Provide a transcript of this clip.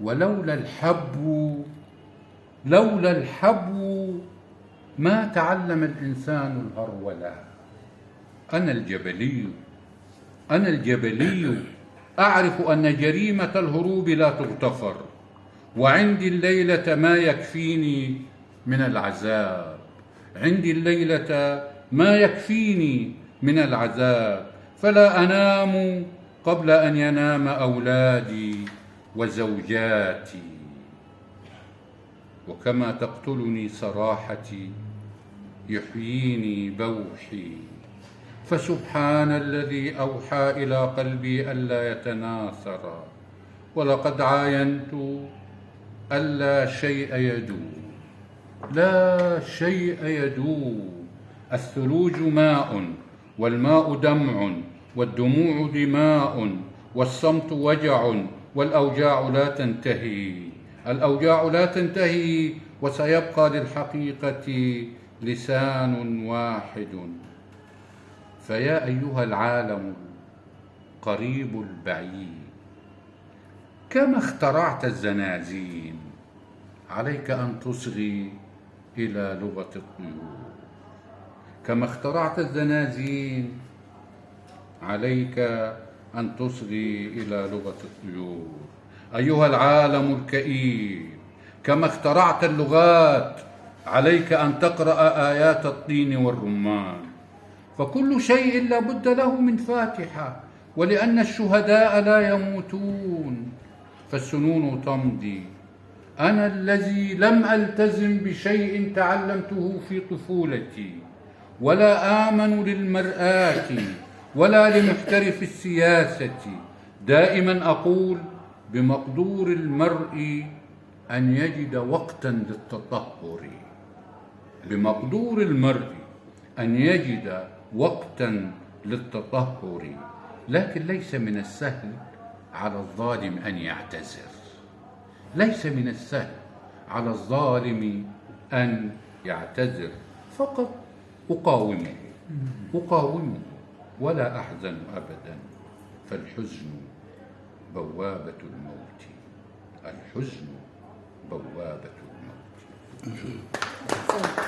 ولولا الحبو، لولا الحبو ما تعلم الإنسان الهرولة. أنا الجبلي، أنا الجبلي، أعرف أن جريمة الهروب لا تغتفر، وعندي الليلة ما يكفيني من العذاب، عندي الليلة ما يكفيني من العذاب، فلا أنام قبل أن ينام أولادي وزوجاتي. وكما تقتلني صراحتي يحييني بوحي، فسبحان الذي أوحى إلى قلبي ألا يتناثر. ولقد عاينت ألا شيء يدوم، لا شيء يدوم. الثلوج ماء، والماء دمع، والدموع دماء، والصمت وجع، والأوجاع لا تنتهي، الأوجاع لا تنتهي، وسيبقى للحقيقة لسان واحد. فيا أيها العالم القريب البعيد، كما اخترعت الزنازين عليك أن تصغي إلى لغة الطيور. كما اخترعت الزنازين عليك أن تصغي إلى لغة الطيور. أيها العالم الكئيب، كما اخترعت اللغات عليك أن تقرأ آيات الطين والرمان. فكل شيء لا بد له من فاتحة، ولأن الشهداء لا يموتون فالسنون تمضي. أنا الذي لم ألتزم بشيء تعلمته في طفولتي، ولا آمن للمرآة ولا لمحترف السياسة. دائما أقول بمقدور المرء أن يجد وقتا للتطهر، بمقدور المرء أن يجد وقتا للتطهر، لكن ليس من السهل على الظالم أن يعتذر، ليس من السهل على الظالم أن يعتذر. فقط أقاومه، أقاومه ولا أحزن أبدا، فالحزن بوابة الموت، الحزن بوابة الموت.